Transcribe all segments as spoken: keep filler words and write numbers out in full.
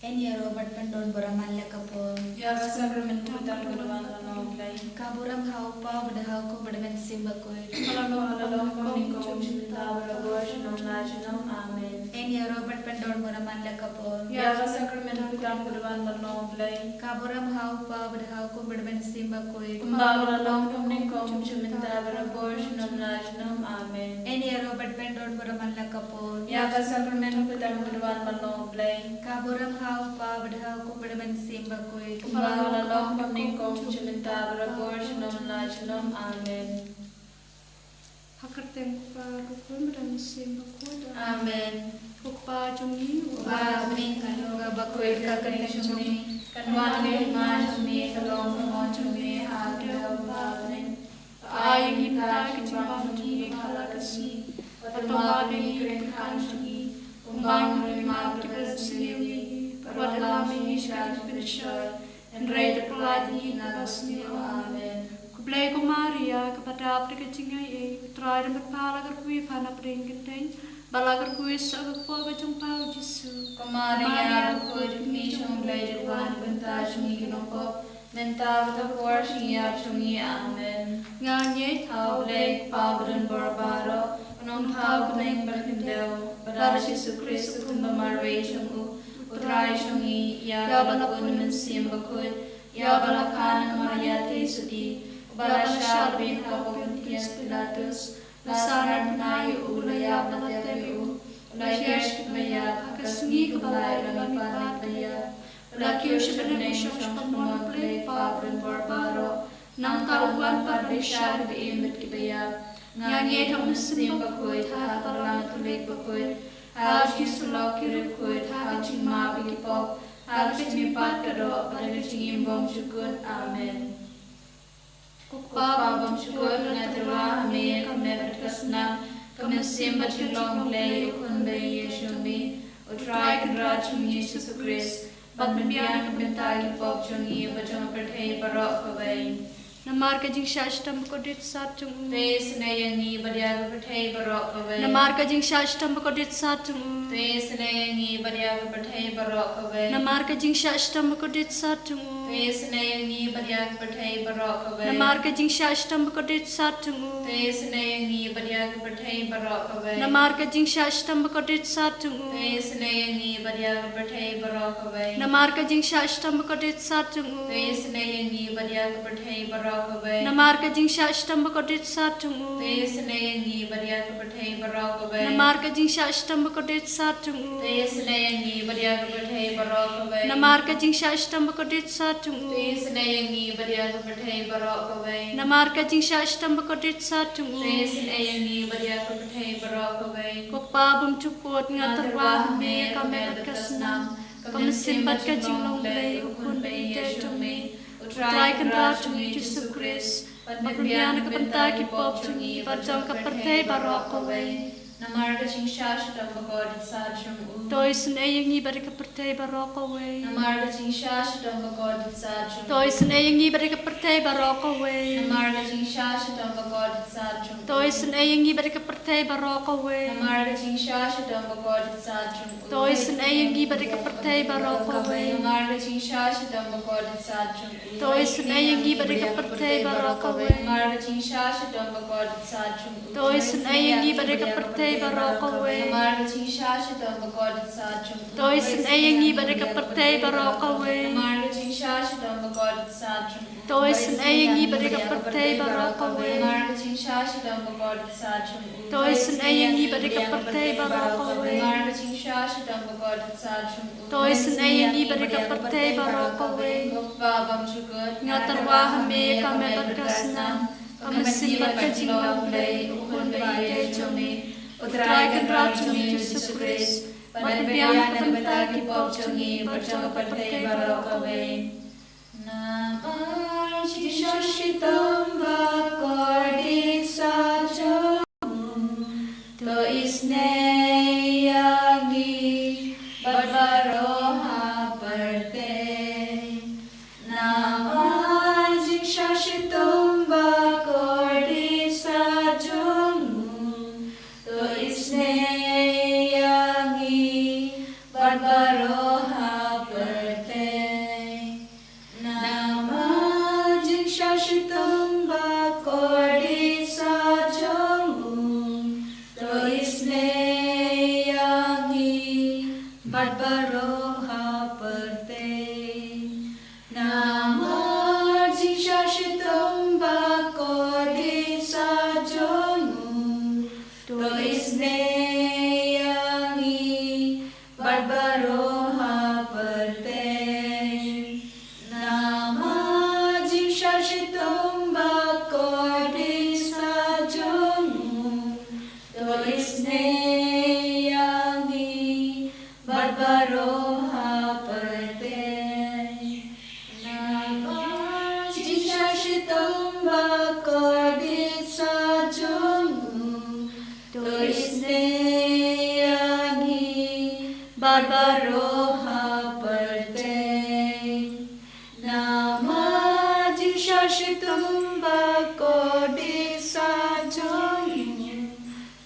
Yn ïaroh bad pyndon burom man la ka por. Ïa ka sakramen pynban ka burom ha U Kpa bad ha U Khun bad ha U Mynsiem Bakhuid. Kumba la long, kumba la long, kumne kum shynta, barabor, junom la junom. Amen. Yn ïaroh bad pyndon burom man la ka por. Ïa ka sakramen pynban ka burom ha U Kpa bad ha U Khun bad ha U Mynsiem Bakhuid. Kumba la long, kumne kum shynta, barabor, junom la junom. Amen. Yn ïaroh bad pyndon burom man la ka por. Ïa ka sakramen pynban ka burom ha U Blei. Ka burom ha U Kpa bad ha U Khun bad ha U Mynsiem Bakhuid. Kumba la long, kumne kum shynta, barabor, junom la junom. Amen. Ha ka kyrteng U Kpa, U Khun bad U Mynsiem Bakhuid. Amen. Ko Kpa jong ngi uba ha bneng, ka jong ngi, ka kyrteng jong me, kan wan ka hima jong me, ka long ka mon jong me ha ka ri bad ha bneng. Ai ïa ngi mynta ka jingbam jong ngi ha la ka sngi. Bad to map ïa ngi ki kren khang jong ngi, kumba ngi ruh ngi map ïa kiba sngewsih ïa ngi. Bad wat lam ïa ngi sha ka jingpynshoi, hynrei to pynlait ïa ngi na ka basniew. Amen. Khublei ko Maria, kaba dap da ka jingaiei, U Trai u don bad pha, la ka rkhie pha na pdeng kynthei, bad la ka rkhie soh ka kpoh ka jong pha U Jisu. Ko Maria, bakhuid, kmie jong U Blei, to duwai na ka bynta jong ngi ki nongpop, mynta bad ha ka por jingïap jong ngi. Amen. Nga ngeit ha U Blei Kpa badonbor baroh, u Nongthaw kynrad bad kyndew, bad ha U Jisu Khrist U Khun ba marwei jong u, U Trai jong ngi, ïa uba la pun U Mynsiem Bakhuid, ïa uba la kha na ka Maria Theisotti, uba la shah bieit ha ka pop u Pontius Pilatus, la sah na bnai ïa u, la ïap, la tep ïa u, la hiar sha kiba ïap, ha ka sngi kaba lai u la mihpat na kiba ïap, u la kiew sha bneng, u shong sha ka mon U Blei Kpa badonbor baroh. Nangta un wan pat ban bishar ïa kiba im bad kiba ïap. Nga ngeit ha U Mynsiem Bakhuid, ha ka Balang Katholik bakhuid, ha U Jisu u Lok ki riewkhuid, ha ka jingmap ïa ki pop, ha ka jingmihpat ka doh, bad ha ka jingim bymjukut. Amen. Ko Kpa bymjukut, nga tyrwa ha me ïa ka met bad ka snam, ka mynsiem bad jinglong Blei U Khun ba ïeit jong me, U Trai Kynrad jong ngi Jisu Khrist, ban pynbiang na ka bynta ki pop jong ngi bad jong ka pyrthei baroh kawei. Namar ka jingshah shitom bakordit sat jong u. To isynei ïa ngi bad ïa ka pyrthei baroh kawei. Namar ka jingshah shitom bakordit sat jong u. To isynei ïa ngi bad ïa ka pyrthei baroh kawei. Namar ka jingshah shitom bakordit sat jong u. To isynei ïa ngi bad ïa ka pyrthei baroh kawei. Namar ka jingshah shitom bakordit sat jong u. To isynei ïa ngi bad ïa ka pyrthei baroh kawei. Namar ka jingshah shitom bakordit sat jong u. To isynei ïa ngi bad ïa ka pyrthei baroh kawei. Namar ka jingshah shitom bakordit sat jong u. To isynei ïa ngi bad ïa ka pyrthei baroh kawei. Namar ka jingshah shitom bakordit sat jong u. To isynei ïa ngi bad ïa ka pyrthei baroh kawei. Namar ka jingshah shitom bakordit sat jong u. To isynei ïa ngi bad ïa ka pyrthei baroh kawei. Namar ka jingshah shitom bakordit sat jong u. To isynei ïa ngi bad ïa ka pyrthei baroh kawei. Namar ka jingshah shitom bakordit sat jong u. To isynei ïa ngi bad ïa ka pyrthei baroh kawei. Ko Kpa bymjukut, nga tyrwa ha me ïa ka met bad ka snam, ka mynsiem bad ka jinglong Blei U Khun ba ïeit jong me, U Trai Kynrad jong ngi Jisu Khrist, ban pynbiang na ka bynta ki pop jong ngi bad jong ka pyrthei baroh kawei. Namar ka jingshah shitom bakordit sat jong u. To isynei ïa ngi bad ïa ka pyrthei baroh kawei. Namar ka jingshah shitom bakordit sat jong u. To isynei ïa ngi bad ïa ka pyrthei baroh kawei. Namar ka jingshah shitom bakordit sat jong u. To isynei ïa ngi bad ïa ka pyrthei baroh kawei. Namar ka jingshah shitom bakordit sat jong u. To isynei ïa ngi bad ïa ka pyrthei baroh kawei. Namar ka jingshah shitom bakordit sat jong u. To isynei ïa ngi bad ïa ka pyrthei baroh kawei. Namar ka jingshah shitom bakordit sat jong u. To isynei ïa ngi bad ïa ka pyrthei baroh kawei. Namar ka jingshah shitom bakordit sat jong u. To isynei ïa ngi bad ïa ka pyrthei baroh kawei. Namar ka jingshah shitom bakordit sat jong u. To isynei ïa ngi bad ïa ka pyrthei baroh kawei. Namar ka jingshah shitom bakordit sat jong u. To isynei ïa ngi bad ïa ka pyrthei baroh kawei. Namar ka jingshah shitom bakordit sat jong u. To isynei ïa ngi bad ïa ka pyrthei baroh kawei. Ko Kpa bymjukut, nga tyrwa ha me ïa ka met bad ka snam, ka mynsiem bad ka jinglong Blei U Khun ba ïeit jong me, U Trai Kynrad jong ngi Jisu Khrist, ban pynbiang na ka bynta ki pop jong ngi bad jong ka pyrthei baroh kawei. Namar jingshah shitom bakordit sat jong u, to isynei ïa ngi bad baroh ha pyrthei. Namar jingshah shitom bakordit sat jong u, to isynei ïa ngi bad baroh ha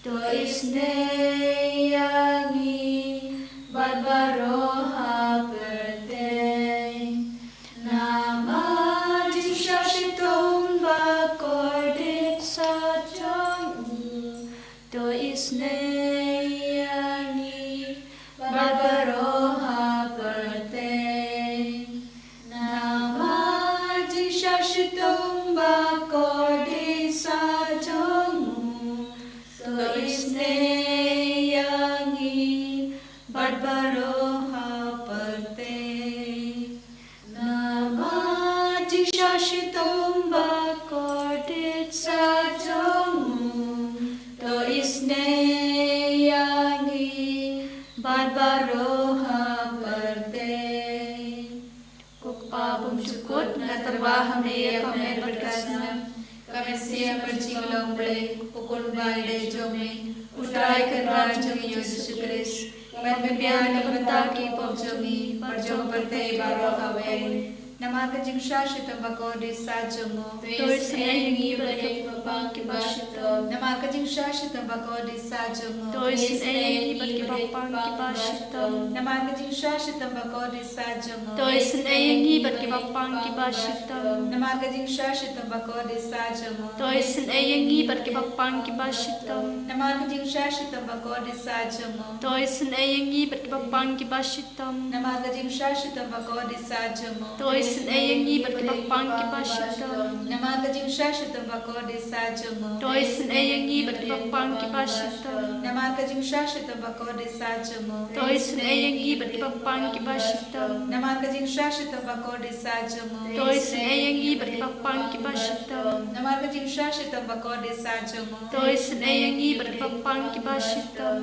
To isynei ïa ngi bad baroh ha pyrthei. Namar jingshah shitom bakordit sat jong u. To isynei ïa ngi bad baroh ha pyrthei. Namar jingshah shitom bakordit sat jong u. To isynei ïa ngi bad baroh ha pyrthei. Namar jingshah shitom bakordit sat jong u. To isynei ïa ngi bad baroh ha pyrthei. Ko Kpa bymjukut, nga tyrwa ha me ïa ka met bad ka snam. Ka Messia ka jinglong Blei, u Khun ba ïeit jong me, u Trai Kynrad jong ngi Jisu Khrist. Ban pynbiang na ka bynta ki pop jong ngi bad jong ka pyrthei baroh kawei. Namar ka jingshah shitom bakordit sat jong u. To isynei ïa ngi bad ki bapang kiba shitom. Namar ka jingshah shitom bakordit sat jong u. To isynei ïa ngi bad ki bapang kiba shitom. Namar ka jingshah shitom bakordit sat jong u. To isynei ïa ngi bad ki bapang kiba shitom. Namar ka jingshah shitom bakordit sat jong u. To isynei ïa ngi bad ki bapang kiba shitom. Namar ka jingshah shitom bakordit sat jong u. To isynei ïa ngi bad ki bapang kiba shitom. Namar ka jingshah shitom bakordit sat jong u. To isynei ïa ngi bad ki bapang kiba shitom. Namar ka jingshah shitom bakordit sat jong u. To isynei ïa ngi bad ki bapang kiba shitom. Namar ka jingshah shitom bakordit sat jong u. To isynei ïa ngi bad ki bapang kiba shitom. Namar ka jingshah shitom bakordit sat jong u. To isynei ïa ngi bad ki bapang kiba shitom. Namar ka jingshah shitom bakordit sat jong u. To isynei ïa ngi bad ki bapang kiba shitom.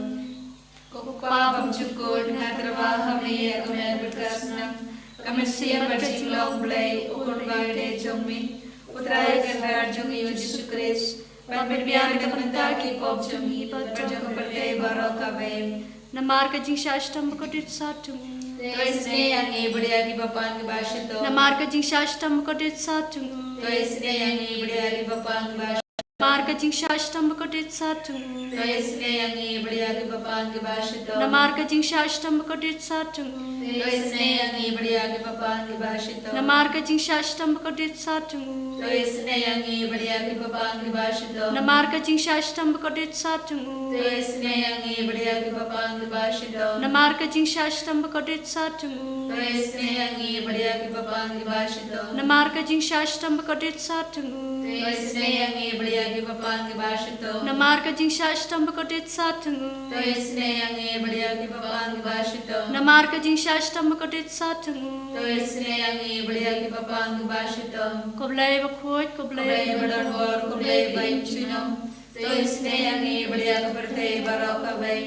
Ko Kpa bymjukut, nga tyrwa ha me ïa ka met bad ka snam. Ka Messia ka jinglong Blei, u Khun ba ïeit jong me, u Trai Kynrad jong ngi Jisu Khrist. Ban pynbiang na ka bynta ki pop jong ngi bad jong ka pyrthei baroh kawei. Namar ka jingshah shitom bakordit sat jong u. To isynei ïa ngi bad ïa ki bapang kiba shitom. Namar ka jingshah shitom bakordit sat jong u. To isynei ïa ngi bad ïa ki bapang kiba shitom. Namar ka jingshah shitom bakordit sat jong u. To isynei ïa ngi bad ïa ki bapang kiba shitom. Namar ka jingshah shitom bakordit sat jong u. To isynei ïa ngi bad ïa ki bapang kiba shitom. Namar ka jingshah shitom bakordit sat jong u. To isynei ïa ngi bad ïa ki bapang kiba shitom. Namar ka jingshah shitom bakordit sat jong u. To isynei ïa ngi bad ïa ki bapang kiba shitom. Namar ka jingshah shitom bakordit sat jong u. To isynei ïa ngi bad ïa ki bapang kiba shitom. Namar ka jingshah shitom bakordit sat jong u. To isynei ïa ngi bad ïa ki bapang kiba shitom. Namar ka jingshah shitom bakordit sat jong u. To isynei ïa ngi bad ïa ki bapang kiba shitom. Namar ka jingshah shitom bakordit sat jong u. To isynei ïa ngi bad ïa ki bapang kiba shitom. Ko Blei bakhuid, ko Blei badonbor, ko Blei ba im junom. To isynei ïa ngi bad ïa ka pyrthei baroh kawei.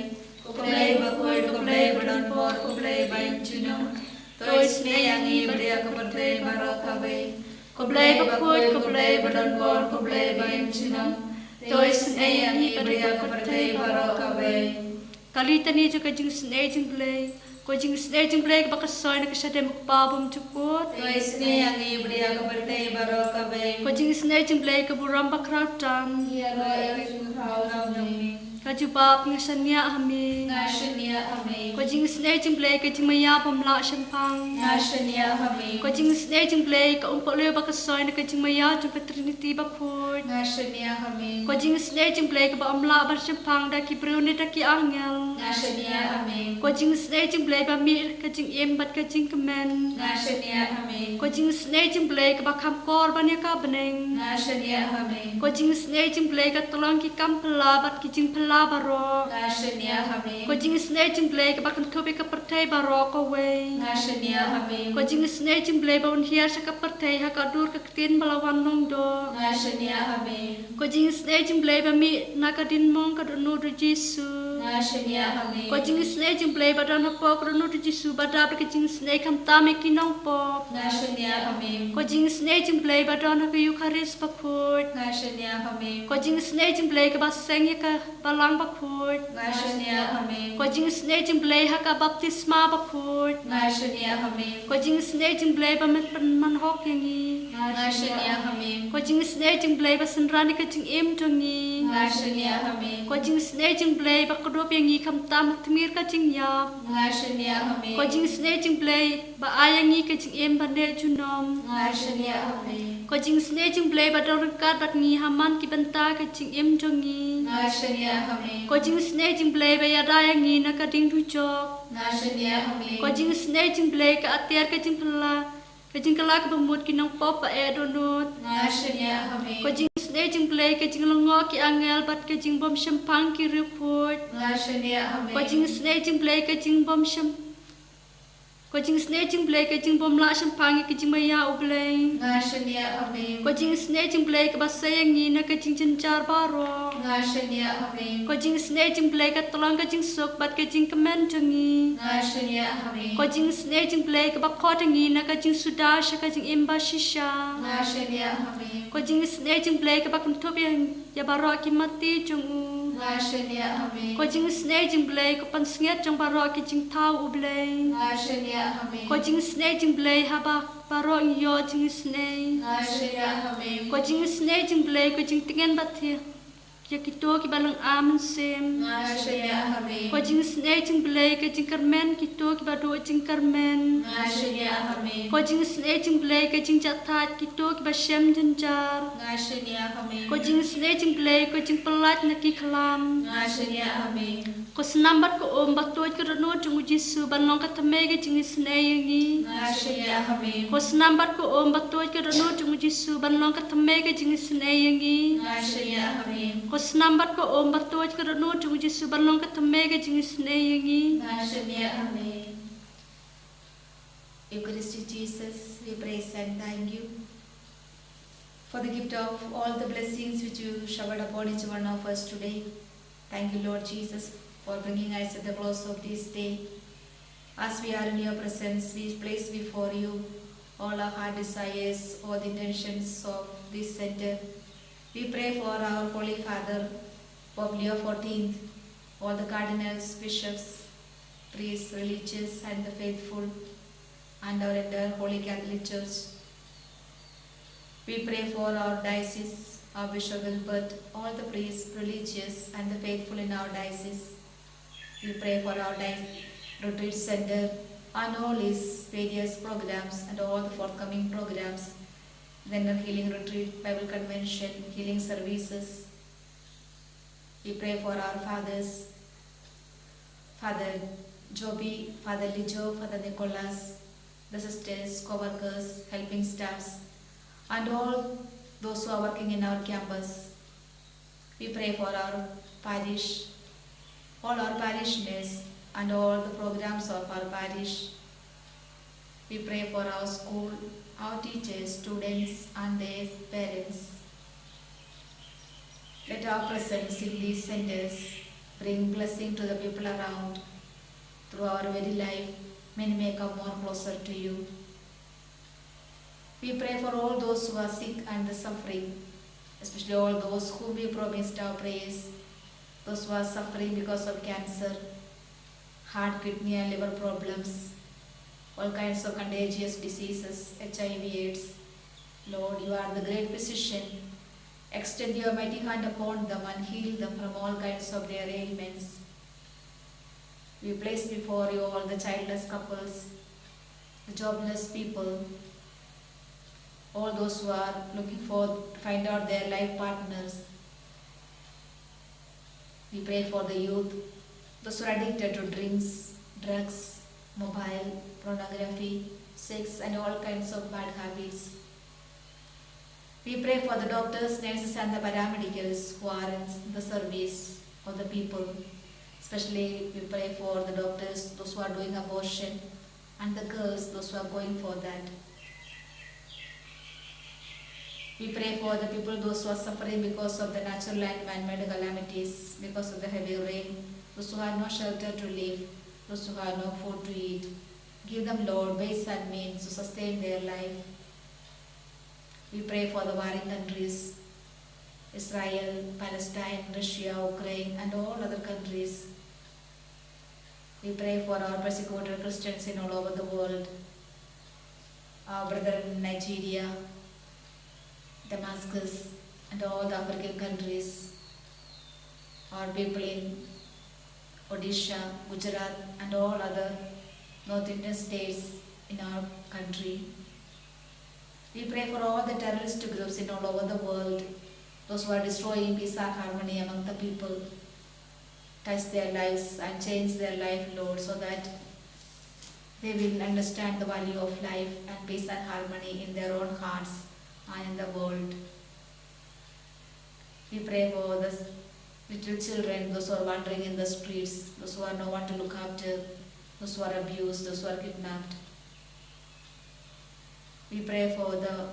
Ko Blei bakhuid, ko Blei badonbor, ko Blei ba im junom. To isynei ïa ngi bad ïa ka pyrthei baroh kawei. Ko Blei bakhuid, ko Blei badonbor, ko Blei ba im junom. To isynei ïa ngi bad ïa ka pyrthei baroh kawei. Ka litani jong ka jingisynei jong Blei. Ko jingisynei jong Blei kaba ka soi na ka shadem u Kpa bymjukut. To isynei ïa ngi bad ïa ka pyrthei baroh kawei. Ko jingisynei jong Blei ka burom bakhraw tam. Ïaroh ïa ka jingkhraw jong me. Ka jubab, nga shaniah ha me. Nga shaniah ha me. Ko jingisynei jong Blei ka jingmaïa bym lah shemphang. Nga shaniah ha me. Ko jingisynei jong Blei ka umpohliew ba ka soi na ka jingmaïa jong ka Trinity bakhuid. Nga shaniah ha me. Ko jingisynei jong Blei kaba ym lah ban shemphang da ki briew ne da ki angel. Nga shaniah ha me. Ko jingisynei jong Blei ba mih ka jingim bad ka jingkmen. Nga shaniah ha me. Ko jingisynei jong Blei kaba kham kor ban ïa ka bneng. Nga shaniah ha me. Ko jingisynei jong Blei ka tyllong ki kam phylla bad ki jingphylla baroh. Nga shaniah ha me. Ko jingisynei jong Blei kaba kynthup ïa ka pyrthei baroh kawei. Nga shaniah ha me. Ko jingisynei jong Blei ba un hiar sha ka pyrthei ha ka dur ka ktien ba la wan long doh. Nga shaniah ha me. Ko jingisynei jong Blei ba mih na ka diengmong ka dohnud u Jisu. Nga shaniah ha me. Ko jingisynei jong Blei ba don hapoh ka dohnud u Jisu ba dap da ka jingisynei khamtam ïa ki nongpop. Nga shaniah ha me. Ko jingisynei jong Blei ba don ha ka Eukharist bakhuid. Nga shaniah ha me. Ko jingisynei jong Blei kaba seng ïa ka balang bakhuid. Nga shaniah ha me. Ko jingisynei jong Blei ha ka baptisma bakhuid. Nga shaniah ha me. Ko jingisynei jong Blei ba men pynman hok ïa ngi. Nga shaniah ha me. Ko jingisynei jong Blei ba synran ïa ka jingim jong ngi. Nga shaniah ha me. Ko jingisynei jong u Blei ba kdup ïa ngi khamtam ha tmier ka jingïap. Nga shaniah ha me. Ko jingisynei jong u Blei ba ai ïa ngi ka jingim ba neh junom. Nga shaniah ha me. Ko jingisynei jong u Blei ba don ryngkat bad ngi ha man ki bynta ka jingim jong ngi. Nga shaniah ha me. Ko jingisynei jong u Blei ba ïada ïa ngi na ka ding dujok. Nga shaniah ha me. Ko jingisynei jong u Blei ka atiar ka jingphylla, ka jingkylla kaba mut ki nongpop ba eh dohnud. Nga shaniah ha me. Ko jingisynei jong u Blei ka jinglyngngoh ki angel bad ka jingbym shemphang ki riewkhuid. Nga shaniah ha me. Ko jingisynei jong u Blei ka jingbym shem Ko jingisynei jong u Blei ka jingbym lah shemphang ïa ka jingmaïa u Blei. Nga shaniah ha me. Ko jingisynei jong u Blei kaba sei ïa ngi na ka jingjynjar baroh. Nga shaniah ha me. Ko jingisynei jong u Blei ka tyllong ka jingsuk bad ka jingkmen jong ngi. Nga shaniah ha me. Ko jingisynei jong u Blei kaba khot ïa ngi na ka jingsuda sha ka jingim ba shisha. Nga shaniah ha me. Ko jingisynei jong u Blei kaba kynthup ïa ïa baroh ki mati jong u. Nga shaniah ha me. Ko jingisynei jong u Blei ko pansngiat jong baroh ki jingthaw u Blei. Nga shaniah ha me. Ko jingisynei jong u Blei haba baroh ngi ïoh jingisynei. Nga shaniah ha me. Ko jingisynei jong u Blei ko jingtngen ba thiah ïa kito kiba lynga mynsiem. Nga shaniah ha me. Ko jingisynei jong u Blei ka jingkyrmen kito kiba duh jingkyrmen. Nga shaniah ha me. Ko jingisynei jong u Blei ka jingjahthait kito kiba shem jynjar. Nga shaniah ha me. Ko jingisynei jong u Blei ka jingpyllait na ki khlam. Nga shaniah ha me. Ko snam bad ko um ba tuid ka dohnud jong u Jisu ban long ka thymmei ka jingisynei ïa ngi. Nga shaniah ha me. Ko snam bad ko um ba tuid ka dohnud jong u Jisu ban long ka thymmei ka jingisynei ïa ngi. Nga shaniah ha me. Ko snam bad ko um ba tuid ka dohnud jong u Jisu ban long ka thymmei ka jingisynei ïa ngi. Nga shaniah ha me. Eucharistic Jesus, we praise and thank you for the gift of all the blessings which you showered upon each one of us today. Thank you, Lord Jesus, for bringing us at the close of this day. As we are in your presence, we place before you all our heart desires, all the intentions of this center. We pray for our Holy Father, Pope Leo fourteenth, all the cardinals, bishops, priests, religious, and the faithful, and our entire Holy Catholic Church. We pray for our diocese, our Bishop Wilbert, all the priests, religious, and the faithful in our diocese. We pray for our di- retreat center and all its various programs and all the forthcoming programs, then the healing retreat, Bible convention, healing services. We pray for our fathers, Father Joby, Father Lijo, Father Nicholas, the sisters, co-workers, helping staffs, and all those who are working in our campus. We pray for our parish, all our parishioners, and all the programs of our parish. We pray for our school, our teachers, students, and their parents. Let our presence in these centers bring blessing to the people around. Through our very life, many may come more closer to you. We pray for all those who are sick and suffering, especially all those whom we promised our prayers, those who are suffering because of cancer, heart, kidney, and liver problems, all kinds of contagious diseases, H I V, AIDS. Lord, you are the great physician. Extend your mighty hand upon them and heal them from all kinds of their ailments. We place before you all the childless couples, the jobless people, all those who are looking for to find out their life partners. We pray for the youth, those who are addicted to drinks, drugs, mobile, pornography, sex, and all kinds of bad habits. We pray for the doctors, nurses, and the paramedicals who are in the service of the people. Especially, we pray for the doctors, those who are doing abortion, and the girls, those who are going for that. We pray for the people, those who are suffering because of the natural and man-made calamities, because of the heavy rain, those who have no shelter to live, those who have no food to eat. Give them, Lord, ways and means to sustain their life. We pray for the warring countries, Israel, Palestine, Russia, Ukraine, and all other countries. We pray for our persecuted Christians in all over the world, our brethren in Nigeria, Damascus, and all the African countries. our people in Odisha, Gujarat, and all other North Indian states in our country. We pray for all the terrorist groups in all over the world, those who are destroying peace and harmony among the people. Touch their lives and change their life, Lord, so that they will understand the value of life and peace and harmony in their own hearts and in the world. We pray for the little children, those who are wandering in the streets, those who have no one to look after, those who are abused, those who are kidnapped. We pray for the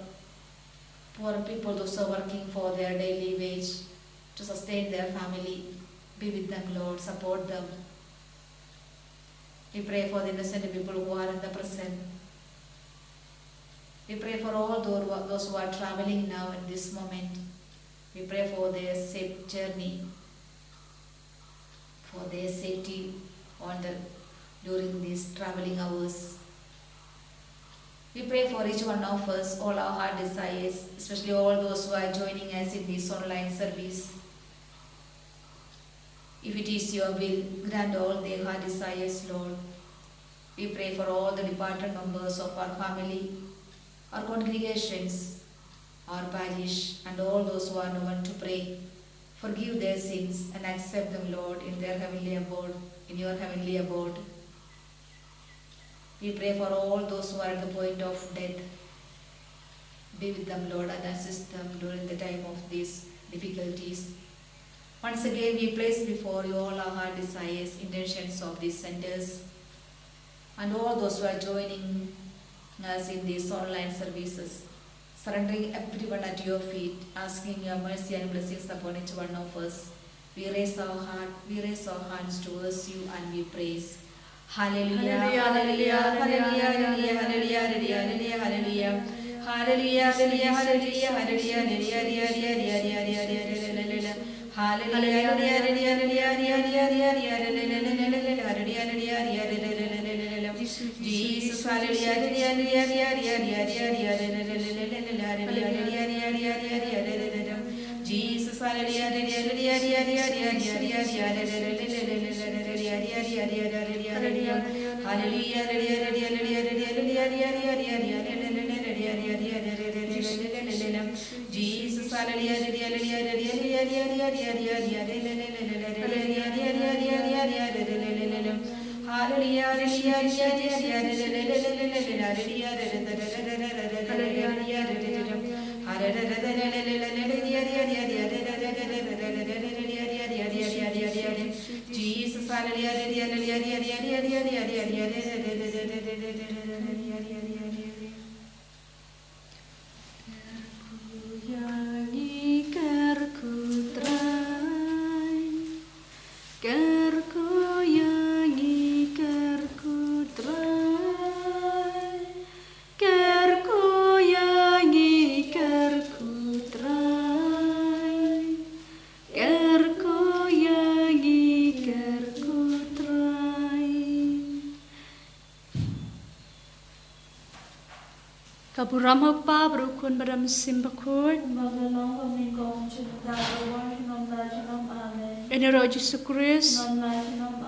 poor people, those who are working for their daily wage to sustain their family. Be with them, Lord, support them. We pray for the innocent people who are in the prison. We pray for all those who are, those who are traveling now in this moment. We pray for their safe journey, for their safety on the, during these traveling hours. We pray for each one of us, all our heart desires, especially all those who are joining us in this online service. If it is your will, grant all their heart desires, Lord. We pray for all the departed members of our family, our congregations, our parish, and all those who are no one to pray. Forgive their sins and accept them, Lord, in their heavenly abode, in your heavenly abode. We pray for all those who are at the point of death. Be with them, Lord, and assist them during the time of these difficulties. Once again, we place before you all our heart desires, intentions of these centers, and all those who are joining us in these online services, surrendering everyone at your feet, asking your mercy and blessings upon each one of us. We raise our heart, we raise our hands towards you and we praise. Hallelujah, hallelujah, hallelujah, hallelujah, hallelujah, hallelujah, hallelujah. Hallelujah, hallelujah, hallelujah, hallelujah, hallelujah. Jesus, hallelujah, hallelujah, hallelujah. Jesus, hallelujah, hallelujah, hallelujah, hallelujah. Hallelujah, hallelujah, hallelujah, hallelujah, hallelujah. Jesus, hallelujah, hallelujah, hallelujah. Jesus, hallelujah, hallelujah, hallelujah. Kyrkhu ïa ngi, kyrkhu Trai. Kyrkhu ïa ngi, kyrkhu Trai. Kyrkhu ïa ngi, kyrkhu Trai. Kyrkhu ïa ngi, kyrkhu Trai. Ka burom ha u Kpa bad u Khun bad u Mynsiem Bakhuid. Bad ka long kumne kum shynrang, junom la junom. Amen. Ïa u Jisu Khrist. Junom la junom.